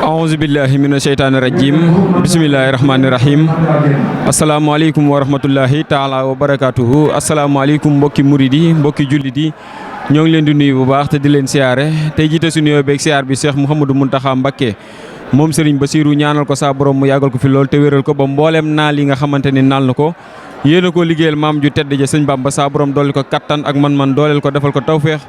aousubillahi mina sheytaani rajim bisimillahi rahmaani rahim asalaamaaleykum wa rahmatullahi taala wa barakatuhu asalaamaaleykum mbokki murid yi mbokki jullit yi ñoo ngi leen di nuyu bu baax te di leen siyaare tey jiite su nuyoo beeg siyaar bi Cheikh Mouhamadou Mountakha Mbacké moom Serigne Bassirou ñaanal ko saa borom mu yàggal ko fi lool te wéral ko ba mbooleem naal yi nga xamante ni naal na ko yéena koo liggéeyal maam ju tedd ja sëñ Bamba saa borom dooleel ko kattan ak man-man dooleel ko defal ko tawféex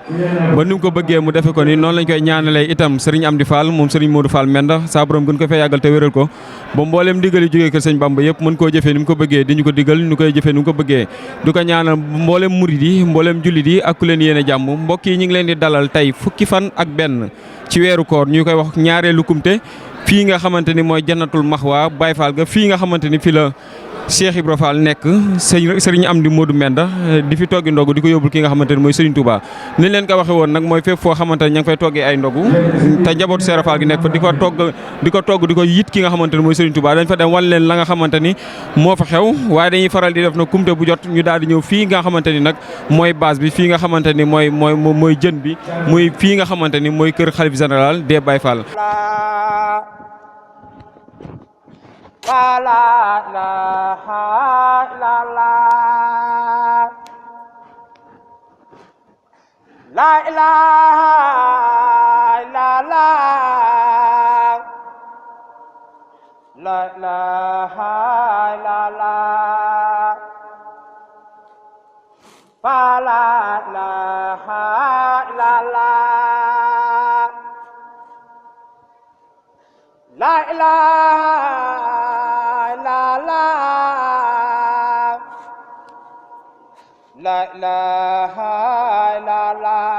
ba ni mu ko bëggee mu defe ko ni noonu lañ koy ñaanalee itam Serigne Amdi Fall moom Serigne Modou Fall Menda saa borom gën ko fee yàggal te wéral ko ba mbooleem digal yi jógee kër sëñ Bamba yëpp mën koo jëfee ni mu ko bëggee di ñu ko digal ñu koy jëfee ni mu ko bëggee du ko ñaanal mbooleem murid yi mbooleem jullit yi ak ku leen yéene jàmm mbokk yi ñu ngi leen di dalal tey fukki fan ak benn ci weeru koor ñu koy wax ñaareelu kumte fii nga xamante ni mooy jannatul maxwa Baye Fall ga fii nga xamante ni fi la Cheikh Ibra Fall nekk Serigne Amdi Modou Menda di fi toggi ndogu di ko yóbbul ki nga xamante ni mooy Serigne Touba ni leen ko waxe woon nag mooy fépp foo xamante ni ña ngi fay toggee ay ndogu te njabootu Cheikh Fall gi nekk fa di ko togg di ko yit ki nga xamante ni mooy Serigne Touba dañ fa dem wan leen la nga xamante ni moo fa xew waaye dañuy faral di def na kumte bu jot ñu daal di ñëw fii nga xamante ni nag mooy base bi fii nga xamante ni mooy jën bi muy fii nga xamante ni mooy kër xalif général des Baye Fall. La ilaha illallah la ilaha illallah la ilaha illallah la ilaha illallah la ilaha La ilaha illallah la ilaha illallah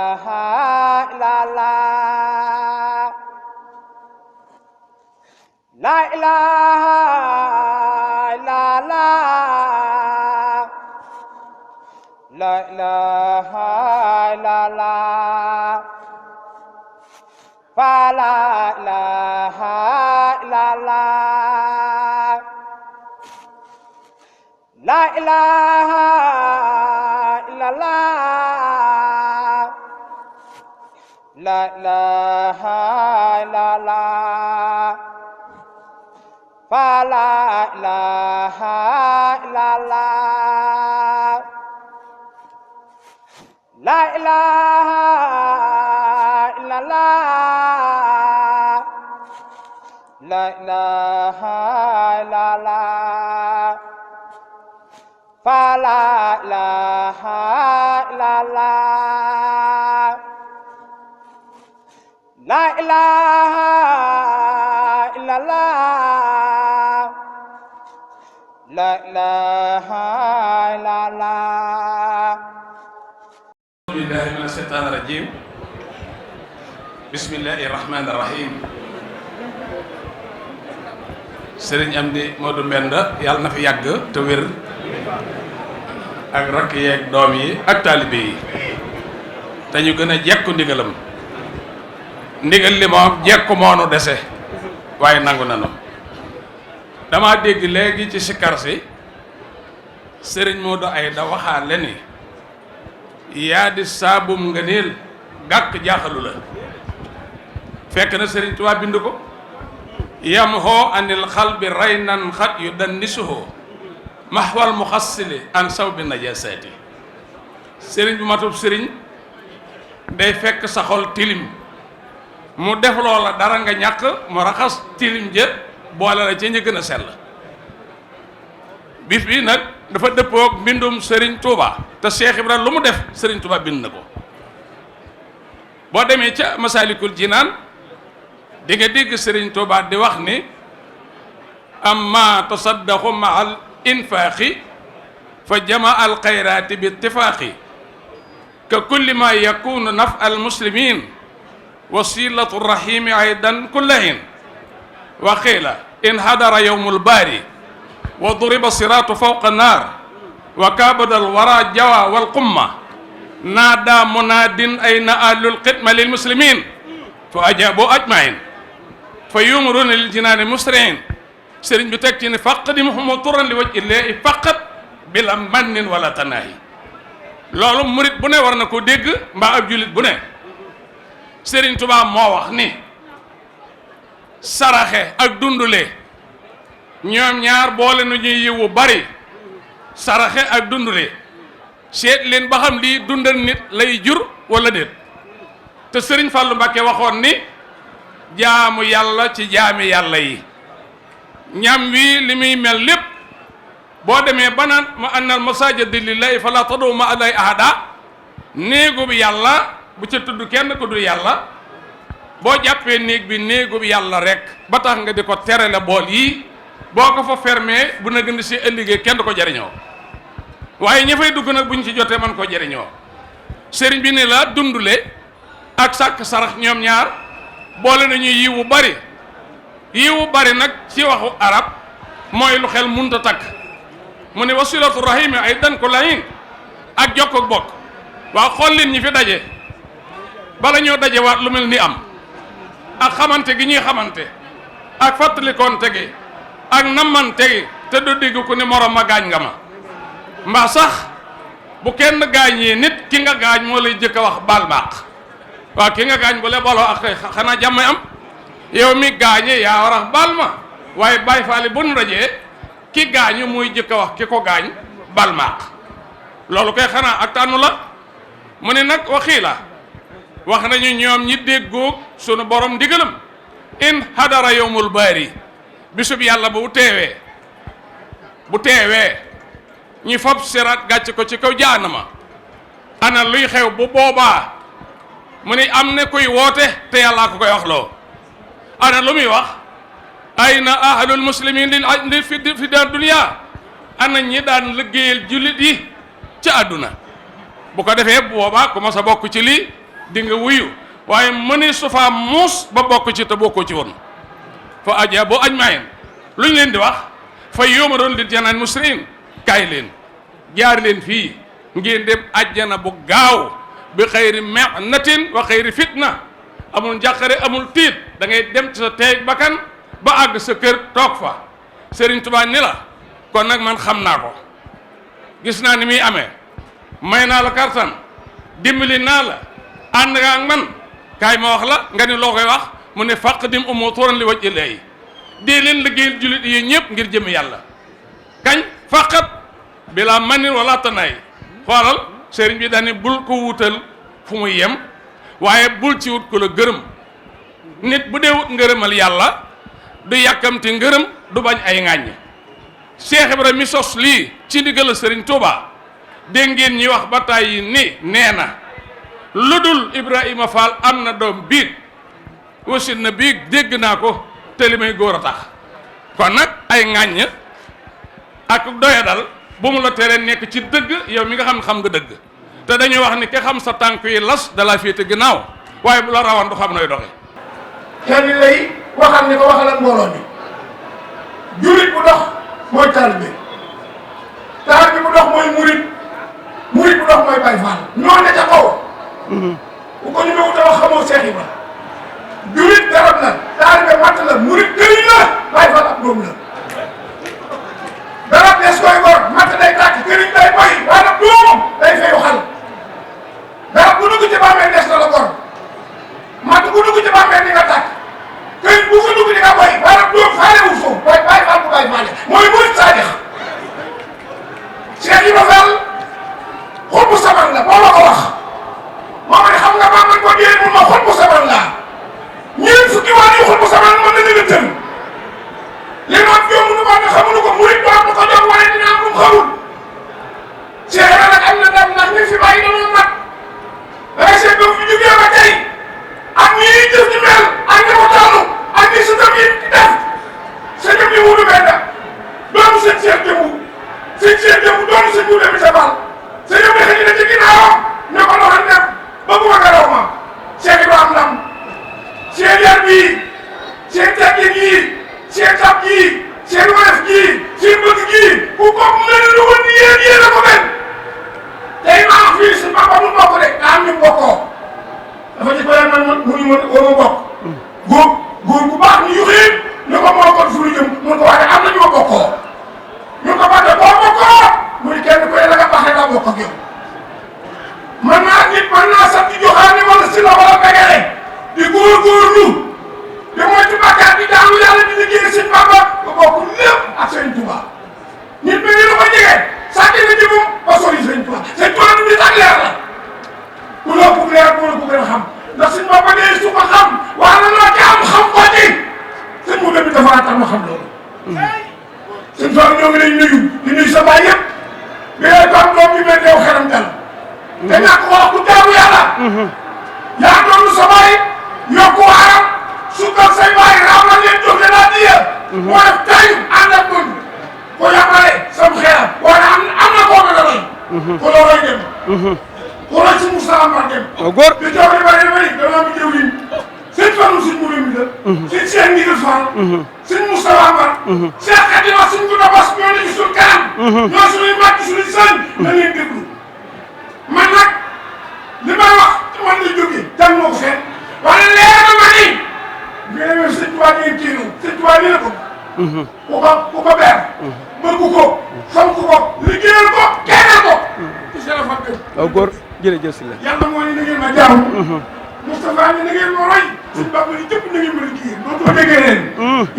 la ilaha illallah la ilaha illallah la ilaha illallah La ilaha illallah La ilaha illallah La ilaha illallah La ilaha illallah La ilaha illallah La ilaha illallah La ilaha illallah La ilaha illallah Billahi minash shaitanir rajim Bismillahir rahmanir rahim Serigne Amdi Modou Menda yàlla na fi yàgg te wér ak rakk yeeg doom yi ak taalibe yi te ñu gën a jekku ndigalam ndigal li moom jekku moonu dese waaye nangu nanu dama dégg léegi ci sikkar si Serigne Modou Aïda waxaale ni yaa di saabum nga niil gàkk jaaxalu la fekk na Serigne Touba bind ko yam hoo anil xal bi rey nan xat yu dan nisuhoo maxwal mu xassili an saw bi najasaati sëriñ bu matub sëriñ day fekk sa xol tilim mu def loola dara nga ñàkk mu raxas tilim jë boole la ci ñi gën a sell bis bi nag dafa dëppoog mbindum sëriñ Touba te Cheikh Ibra lu mu def sëriñ Touba bind na ko boo demee ca Masalikul Jinaan di nga dégg sëriñ Touba di wax ni amma tasaddaqu ma'al infaaxi fa jamaa al xayraati bi ittifaaxi ka kulli ma yakunu naf al muslimin wasilatu rahimi aydan kullahin wa qiila in hadara yowmul baari wa duriba siraatu fawqa naar wa kaabada al wara jawa wal qumma naada munaadin ayna ahlul xidma lil muslimin fa ajaabu ajmain fa yumruna lil jinaani musriin sëriñ bi teg ci ne faq di Muhammad turan li waj illaahi faqat bila mannin wala tanaahi loolu murit bu ne war na ko dégg mbaa ab jullit bu ne. Sëriñ Tuubaa moo wax ni saraxe ak dundule ñoom ñaar boole nu ñuy yiwu bari. saraxe ak dundule seet leen ba xam lii dundal nit lay jur wala déet. te Sëriñ Fàllu Mbàkke waxoon ni jaamu yàlla ci jaami yàlla yi ñam wi li muy mel lépp boo demee ba naan ma annal masaajida lillahi fala tad'u ma'a llahi ahada néegub yàlla bu ca tudd kenn ku dul yàlla boo jàppee néeg bi néegub yàlla rek ba tax nga di ko tere la bool yii boo ko fa fermé bu na gën si ëllëgee kenn du ko jariñoo waaye ña fay dugg nag buñ ci jotee man ko jariñoo. sëriñ bi ne la dundule ak sàkk sarax ñoom ñaar boole nañu yiwu bari nag ci waxu arab mooy lu xel munta takk mu ne wasilatu rahimi ay dan ko layin ak jokk ak bokk. waaw xool leen ñi fi daje bala ñoo daje waat lu mel ni am ak xamante gi ñuy xamante ak fàttalikoonte gi ak nammante gi te du dégg ku ne morom ma gaañ nga ma mbaa sax bu kenn gaañee nit ki nga gaañ moo lay jëkk a wax baal maaq waaw ki nga gaañ bu le baloo ak xanaa jàmm am yow mi gaañe yaa war a baal ma waaye Baay Faal bu nu dajee ki gaañu muy jëkk a wax ki ko gaañ baal maaq loolu koy xanaa ak tànnu la. mu ne nag waxii la wax nañu ñoom ñi déggoog sunu borom ndigalam in hadara yowmul baari bisub yàlla bu teewee ñu fab siraat gàcc ko ci kaw jaanama ana luy xew bu boobaa mu ne am na kuy woote te yàllaa ko koy wax loo ana lu muy wax ayna ahlul muslimin li fi daar dunya ana ñi daan liggéeyal jullit yi ci àdduna bu ko defee bu boobaa ku ma sa bokk ci lii di nga wuyu waaye mëni su faa muus ba bokk ci te bokkoo ci woon fa aja boo aj maayen lu ñu leen di wax fa yóoma doon li janaan musriin kaay leen jaar leen fii ngeen dem ajjana bu gaaw bi xayri mehnatin wa xayri fitna amul njàqare amul tiit da ngay dem ci sa teeg bakkan ba àgg sa kër toog fa Sëriñ Tuubaa ni la kon nag man xam naa ko gis naa ni muy amee may naa la kartan dimbali naa la ànd nga ak man kaay ma wax la nga ni loo koy wax mu ne fàq dim umoo turan li waj ilay dee leen liggéeyal jullit yi ñëpp ngir jëm yàlla kañ fàqat bilaa manin wala tanaay xoolal sëriñ bi daane bul ko wutal fu muy yem waaye bul ci wut ko la gërëm nit bu dee wut ngërëmal yàlla du yàkkamti ngërëm du bañ ay ŋàññ Cheikh Ibrahima mi sos lii ci ndigal Sëriñ Tuubaa dégg ngeen ñi wax ba tàyyi ni nee na lu dul Ibrahima Fall am na doom biig wasit na biig dégg naa ko te li may góor a tax kon nag ay ŋàññ ak doya dal bu mu la teree nekk ci dëgg yow mi nga xam nga dëgg te dañuy wax ni ke xam sa tànk yi las da la féete ginnaaw waaye bu la rawan du xam nooy doxe kenn lay waxal ni ko waxal ak mbooloo mi julit bu dox mooy taalibe bu dox mooy murit bu dox mooy Baay Faal ñoo ne ca kaw bu ko ñu ne wuta wax xamoo Seex Ibra julit garab la taalibe matt la murit këriñ la Baay Faal ab doom la garab des koy gor matt day tàkk këriñ day boy waaye nag doomam day fayu xal garab bu dugg ci bàmmeel des na la gor matt bu dugg ci bàmmeel di nga tàkk këriñ bu fa dugg di nga boy waaye nag doom faale wu foofu waaye Baay Faal bu Baay Faale mooy murit saadix Seex Ibra Faal xol bu saman la moo ma ko wax moo ma ne xam nga maa man ko dee mun ma xol bu saman la ñeent fukki waan yu xol bu saman mën na leen a tën li noon joomu nu ko ne xamuñu ko murit doon nu ko jox waaye dina am lu mu xamul Seex Ibra nag am na ndam ndax ñu fi bàyyi dañoo mat dangay seet ba fi jógee ba tey ak ñi jëf ñu mel ak ñi ko taanu ak ñi sa tam yi def sa jëm yi wutu benn doomu seen Seex jëmu seen Seex jëmu doomu seen wuute bi sa bal sa jëm yi xëy na ci ginnaawam ne ko doxal def bëgguma nga raw ma Seex Ibra am ndam seen yar bii seen teggin yii seen tab gii seen woyof gii seen bëgg gii ku ko mel lu woon ni yéen a ko mel tey maa wax fii si papa mu bokk de daa am ñu bokkoo dafa ci koy man mu ñu mën war a bokk góor bu baax ñu yuxiit ñu ko moo kon fu ñu jëm mun ko waxee am na ñu ma bokkoo ñu ko bàtte boo bokkoo mu ni kenn koy la nga baaxee daa bokk ak yow góorgóorlu te mooy ci bàkkaar bi jaamu yàlla di liggéey sëñ Bamba ba bokk lépp ak sëñ Touba nit mi ngi lu ko jege sàcc na jëmum ba sori sëñ Touba sëñ Touba du nit ak leer la ku la ëpp leer ku la ko gën a xam ndax sëñ Bamba dee su ko xam wax na loo ci am xam ko ci sëñ mu dem dafa tax ma xam loolu sëñ Touba ñoo ngi lay nuyu di nuyu sa baay yëpp bi ngay doon doom bi mel yow xelam dal te ñàkk ko wax ku jaamu yàlla yaa doon sa baay yokku waaram sukkal say baay raw na leen jox leen addiya moo def tayu ànd ak ñun ko yàqale sam xeeram waaye am na koo mën a roy ko loo roy dem ko roy si Moussa Amar dem góor di jaw di bari bari dama mi jëw lin sëñ Fallou sëñ Mourou mi la sëñ Cheikh Ndigal Fall sëñ Moussa Amar Cheikh Khadima sëñ Gouda Bass ñoo ne ci suñu kanam ñoo suñuy màgg suñuy sëñ na leen déglu man nag li may wax man la jógee jàng moo ko fenn waaye leer na ma ni nga demee sëñ Tuubaa ngeen kiinu sëñ Tuubaa nii la ko ku ko beer bëgg ko fonk ko liggéeyal ko kennal ko ci seen fa gën waaw góor jërëjëf si la yàlla moo ni na ngeen ma jaamu Moustapha ni na ngeen ma roy sëñ Bamba ni jëpp na ngeen ma liggéey dootu ko déggee leen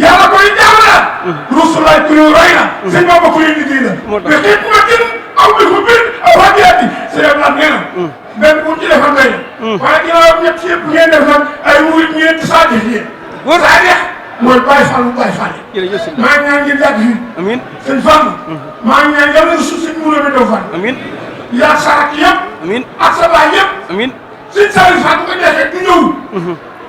yàlla koy jaam la Rasulaay ku ñu roy na sëñ Bamba ku ñu liggéey la mais xit ma gën aw bi ko biir aw hadiyaati sëñ Abdoulaye nee na benn bu ci defal ngay waaye ginnaaw ñett yëpp ngeen def nag ay murit ñeenti saadix yi saadix mooy Baye Fall bu Baye Fall jërëjëf si la maa ngi ñaan ngeen yàgg fii amiin sëñ Fall maa ngi ñaan yàlla nga suuf sëñ Mourou mi doo fan amiin yaa sarak yëpp amiin ak sa baay yëpp amiin sëñ Saliou Fall bu ko neexee ñu ñëw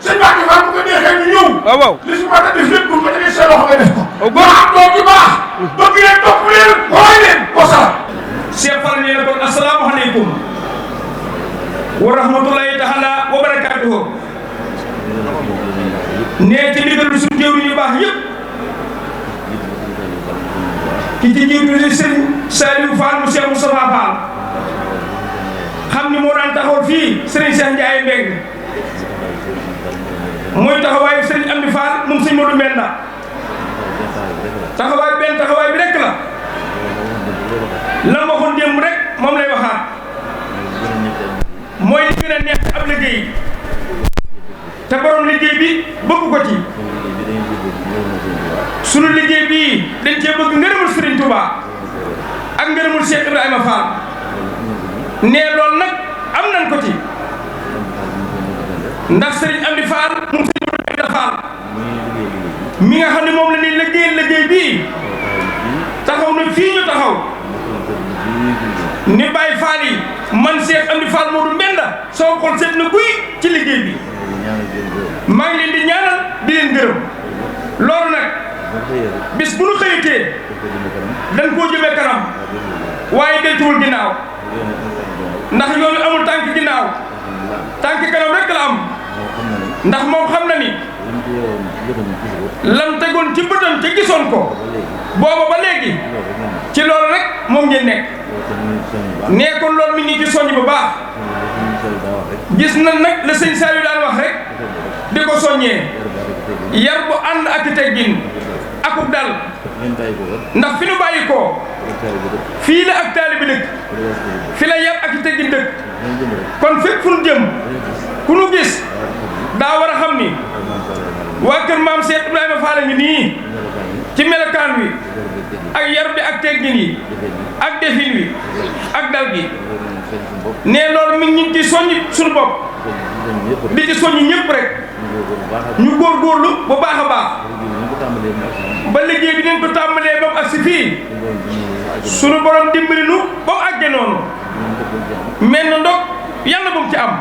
sëñ Mbacke Fall bu ko neexee ñu ñëw waaw waaw li si war a def lépp bu ko defee seen loxo nga def ko góor maa am doom ju baax bëgg leen topp leen xooy leen ko salaam Cheikh Fall nee na kon asalaamaaleykum wa rahmatulahi taala wa barakaatuhu nee ci ndigalu suñu jëwriñ yu baax yëpp ki ci jiitu di sëñ Saliou Fall mu Cheikh Moustapha Fall xam ni moo daan taxaw fii sëriñ Cheikh Ndiaye Mbeng mooy taxawaayu sëriñ Amdi Fall moom sëñ Modou Mbenda taxawaay benn taxawaay bi rek la waxoon démb rek moom lay waxaat mooy li gën a neex ab liggéey te borom liggéey bi bëgg ko ci sunu liggéey bii dañ cee bëgg ngërëmul Serigne Touba ak ngërëmul Cheikh Ibrahima Fall nee loolu nag am nañ ko ci ndax Serigne Amdi Fall moom Serigne Modou Mbenda Fall mi nga xam ne moom la ni liggéey bii taxaw na fii ñu taxaw ni Baye Fall yi man Cheikh Amdi Fall Modou Mbenda soo xol seet na guy ci liggéey bi maa ngi leen di ñaanal di leen gërëm loolu nag bis bu nu xëyatee dañ koo jëmee kanam waaye deltuwul ginnaaw ndax yoonu amul tànk ginnaaw tànk kanam rek la am ndax moom xam na ni lan tegoon ci bëtam te gisoon ko booba ba léegi ci loolu rek moom ngeen nekk nee kon loolu mi ngi ci soññ bu baax gis na nag la sëñ Saliou daan wax rek di ko soññee yar bu ànd ak teggin akub dal ndax fi nu bàyyi koo fii la ak taalibe dëkk fi la yar ak teggin dëkk kon fépp fu nu jëm ku nu gis daa war a xam ni waa kër maam Cheikh Ibrahima Fall ngi nii ci melokaan wi ak yar bi ak teggin yi ak defin wi ak dal gi nee loolu mi ngi ci soññ suñu bopp di ci soññ ñëpp rek ñu góorgóorlu bu baax a baax ba liggéey bi nañ ko tàmbalee ba mu agsi fii sunu borom dimbali nu ba mu àggee noonu mel na ndog yàlla bu mu ci am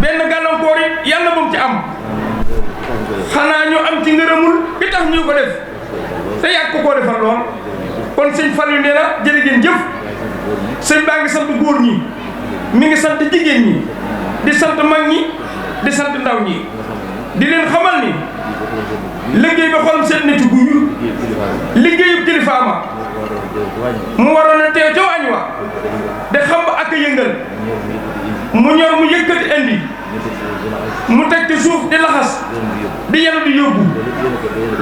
benn gàllankoor yi yàlla bu mu ci am xanaa ñu am ci ngërëmul bi tax ñu ko def te yàgg ko koo defal lool kon sëñ Fallou nee na jërë ngeen jëf sëñ baa ngi sant góor ñi mi ngi sant jigéen ñi di sant mag ñi di sant ndaw ñi di leen xamal ni liggéey bi xolam seet na ci guyu liggéeyu kilifaama mu waroon a teew ca waañ wa de xam ba ak yëngal mu ñor mu yëkkati indi mu teg ci suuf di laxas di yenu di yóbbu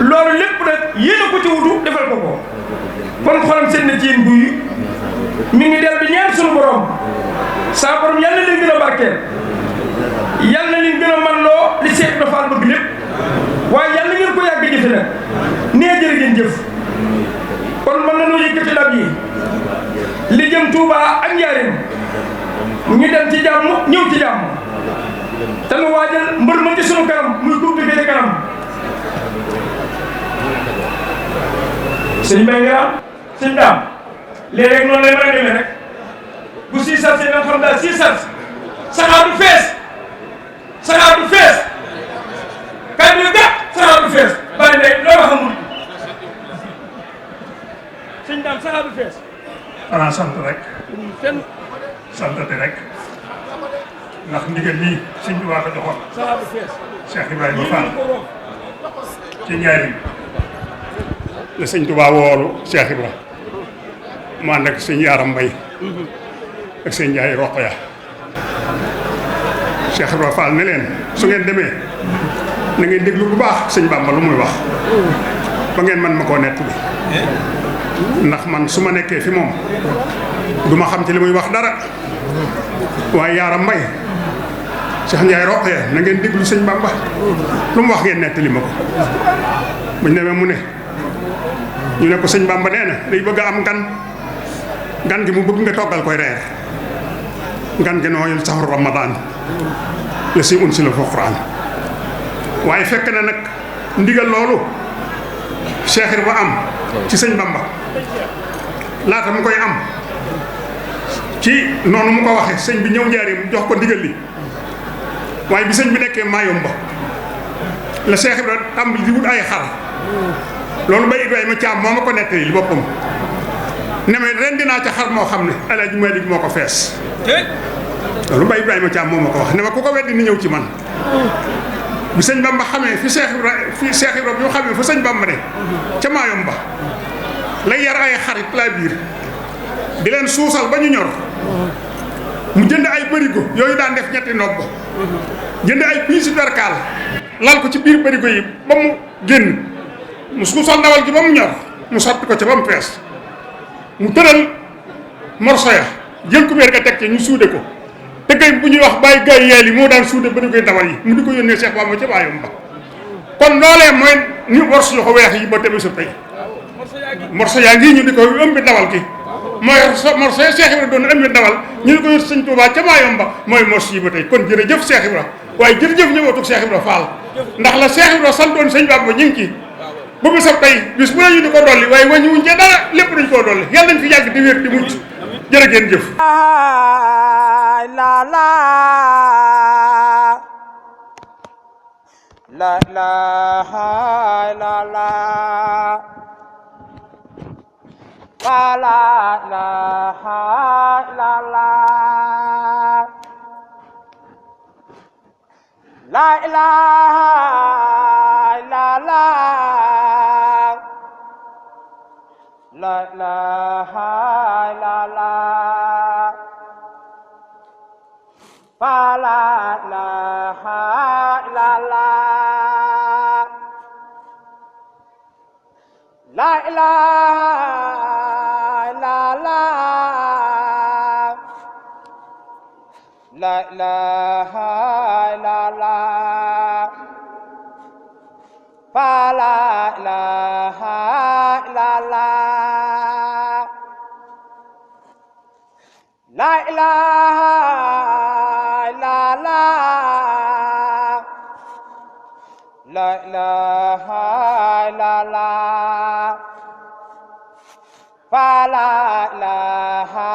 loolu lépp nag yéen a ko ci wutu defal ko ko kon xolam seet na ci yéen guyu mi ngi del di ñaan sunu borom saa borom yal na leen gën a barkeel yal na leen gën a man loo li jëf kon mën nañoo yëkkati ndab yi li jëm Touba ak Njaaréem ñu dem ci jàmm ñëw ci jàmm te nu waajal mbër ma ci sunu kanam muy coupe bi ci kanam sëñ Mbaye nga sëñ daam léeg-léeg noonu lay mën a demee rek bu sii sar si nga xam daal sii sar saxaar du fees kay du gàtt saxaar du fees bari day loo xamul sëñ daam saxaar du fees xanaa sant rek santati rek ndax ndigal lii sëñ bi waa ko joxoon saxaar du fees Cheikh Ibrahima Fall ci Njaaréem la sëñ Tuubaa woolu Cheikh Ibra mu ànd ak sëñ Yaaram Mbay ak sëñ Njaay Roqaya Cheikh Ibra Fall ne leen su ngeen demee na ngeen déglu bu baax sëñ Bàmba lu muy wax ba ngeen man ma koo nett bi ndax man su ma nekkee fi moom du ma xam ci li muy wax dara waaye Yaaram Mbay Cheikh Njaay Roqaya na ngeen déglu sëñ Bàmba lu mu wax ngeen nettali ma ko buñ demee mu ne ñu ne ko sëñ Bàmba nee na day bëgg a am gan gi mu bëgg nga toggal koy reer gan gi nooyul saxru Ramadan la si un si la Alxuraan waaye fekk na nag ndigal loolu Cheikh Ibra am ci sëñ Bàmba laata mu koy am ci noonu mu ko waxe sëñ bi ñëw Njaaréem jox ko ndigal li waaye bi sëñ bi nekkee Mayumba la Cheikh Ibra tàmbali di wut ay xar loolu Baye Ibrahima Thiam moo ma ko nettali li boppam ne ma ren dinaa ca xar moo xam ne El Hadj Malick moo ko fees loolu Baye Ibrahima Thiam moo ma ko wax ne ma ku ko weddi ni ñëw ci man bi sëñ Bamba xamee fi Cheikh Ibra bi mu xamee fa sëñ Bamba ne ca Mayumba lay yar ay xarit laa biir di leen suusal ba ñu ñor mu jënd ay bërigo yooyu daan def ñetti nopp jënd ay piisi perkaal lal ko ci biir bërigo yi ba mu génn mu suusal ndawal gi ba mu ñor mu sotti ko ca ba mu fees mu tëral morso ya jël ku béer ga teg ca ñu suude ko te gay bu ñuy wax bàyyi gay yeel yi moo daan suude ba di koy ndawal yi mu di ko yónnee Cheikh Bamba ca Mayumba kon loolee mooy ni morso yu ko weex yi ba tebe su tey morso yaa ngi ñu di ko ëmbi ndawal gi mooy morso ya Cheikh Ibra doon ëmbi ndawal ñu di ko yót sëñ Tuubaa ca Mayumba mooy morso yi ba tey kon jërëjëf Cheikh Ibra waaye jërëjëf ñëwatug Cheikh Ibra Fall ndax la Cheikh Ibra santoon sëñ Bamba ñu ngi ci ba mu sab tey bis bu ne ñu di ko dolli waaye wàññi wuñ ca dara lépp dañ koo dolli yàlla nañ fi yàgg di wér di mucc jërë ngeen jëf la la la ilaha illallah la ilaha illallah la ilaha illallah la ilaha illallah la ilaha illallah la ilaha illallah la ilaha illallah la ilaha illallah la ilaha illallah la ilaha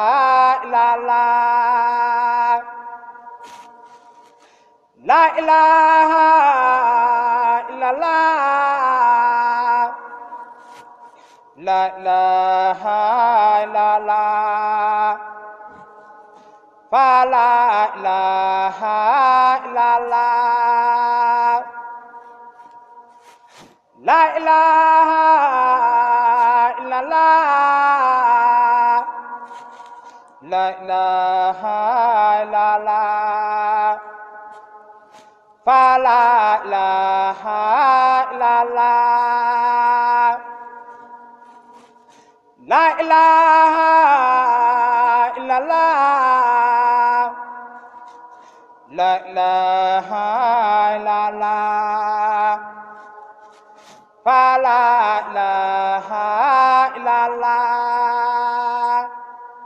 illallah la ilaha illallah la ilaha illallah la ilaha illallah la ilaha illallah la ilaha illallah la ilaha illallah la ilaha illallah la ilaha illallah la ilaha illallah fa la ilaha illallah